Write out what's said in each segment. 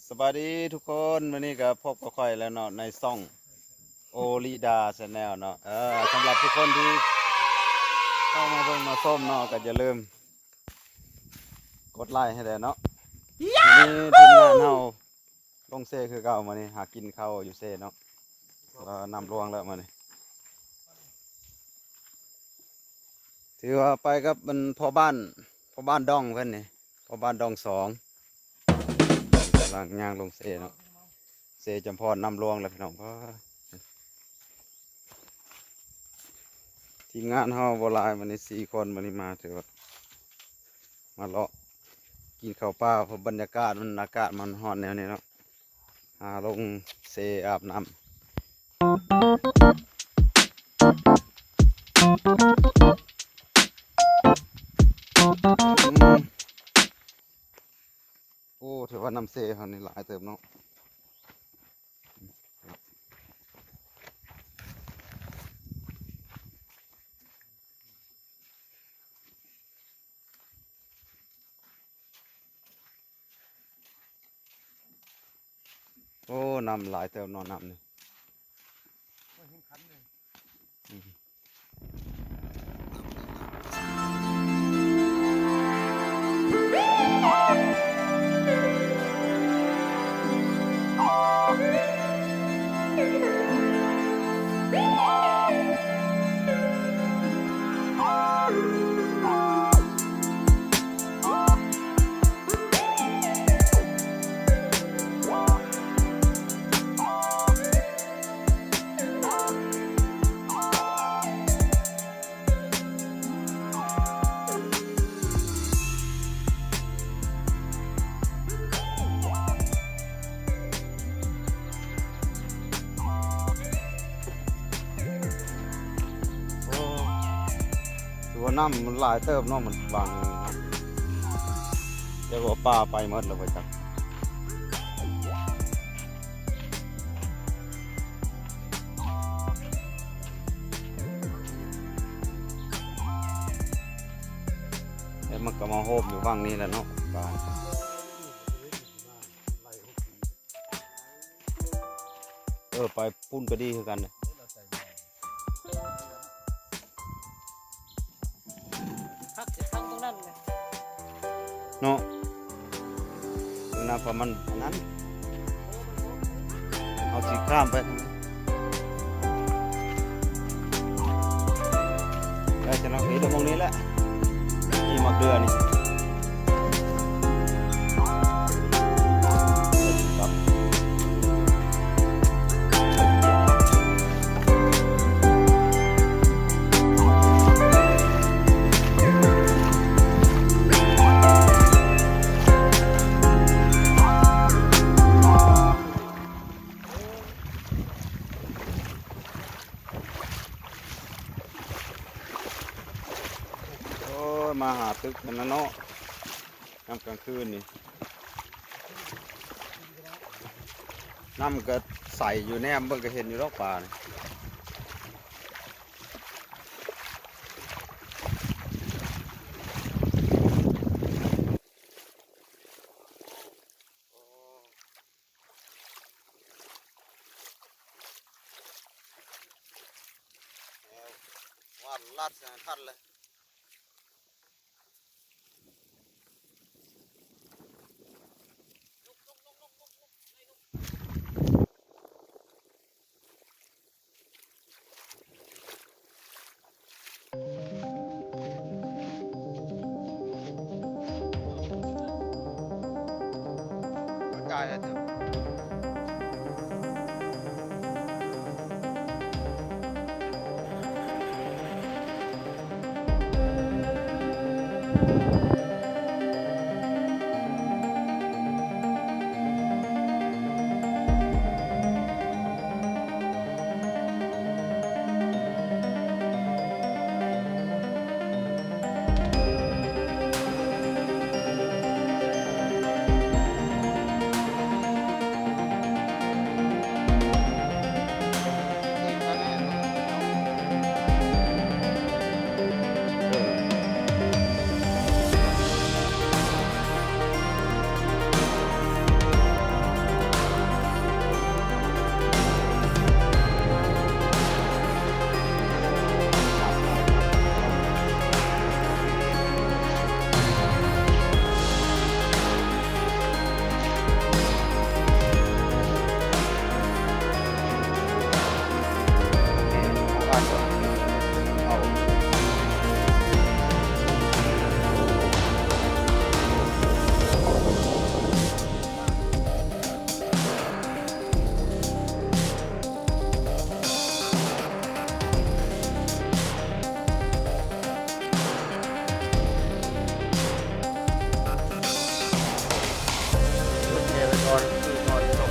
ສະບາຍດີທຸກຄົນ, ມື້ນີ້ກໍພົບກັບຂ້ອຍແລ້ວເນາະ ໃນຊ່ອງໂອລິດາແຊນແນວເນາະ. ເອີ ສຳລັບທຸກຄົນທີ່ເຂົ້າມາເບິ່ງມາຊົມເນາະ ກໍຢ່າລືມກົດໄລໃຫ້ແດ່ເນາະ. ມື້ນີ້ທີມງານເຮົາລົງເຊຄືເກົ່າ, ມື້ນີ້ຫາກິນເຂົ້າຢູ່ເຊເນາະ. ເອີ ນ້ຳຫຼວງແລ້ວມື້ນີ້ ຖືວ່າໄປກັບອັນພໍ່ບ້ານ, ພໍ່ບ້ານດອງເພິ່ນນີ້, ພໍ່ບ້ານດອງສອງ ກຳລັງຍ່າງລົງເຊເນາະ. ເຊຈຳພອນນ້ຳຫຼວງແລ້ວພີ່ນ້ອງ. ທີມງານເຮົາບໍ່ຫຼາຍ ມື້ນີ້ສີ່ຄົນ, ມື້ນີ້ມາຖືວ່າມາເລາະກິນເຂົ້າປ່າ ເພາະບັນຍາກາດມັນ, ອາກາດມັນຮ້ອນແນວນີ້ເນາະ. ຫາລົງເຊອາບນ້ຳ. ອືມ ໂອ້ ຖືວ່ານ້ຳເຊເຮົານີ້ຫຼາຍເຕີບເນາະ. ໂອ້ ນ້ຳຫຼາຍເຕີບເນາະ ນ້ຳນີ້. ໂອ້ ຖືວ່ານ້ຳມັນຫຼາຍເຕີບເນາະ, ມັນບັງເນາະ. ຈັກວ່າປາໄປໝົດແລ້ວບໍ່ຈັກ. ແລ້ວມັນກໍມາໂຮມຢູ່ຝັ່ງນີ້ແຫຼະເນາະ ປາ. ເອີ ໄປປຸ້ນກໍດີຄືກັນເດ້. ຄັກຊິຄັກຕົງນັ້ນແຫຼະເນາະ. ນະ ເພາະມັນອັນນັ້ນ ເຮົາຊິຂ້າມໄປ ໄດ້ ຈະນັກເຮັດໝ່ອງນີ້ແຫຼະ ນີ້ໝາກເດືອນີ້. ໂອ້ຍ ມາຫາຕຶກກັນນະເນາະ ຍາມກາງຄືນນີ້. ນ້ຳກໍໃສຢູ່ ແນມເບິ່ງກໍເຫັນຢູ່ດອກປານີ້. ຫວານລາດໃສ່ມັນທັນເລີຍ. ກະຈາຍແລ້ວເຈົ້າ. ນອນຄືນອນຕົກ.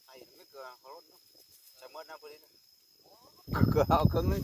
ໃສ່ເກືອເອົາລົດເນາະ ຈະໝົດນຳຜູ້ນີ້ນະ ເກືອເອົາເຄິ່ງໜຶ່ງ.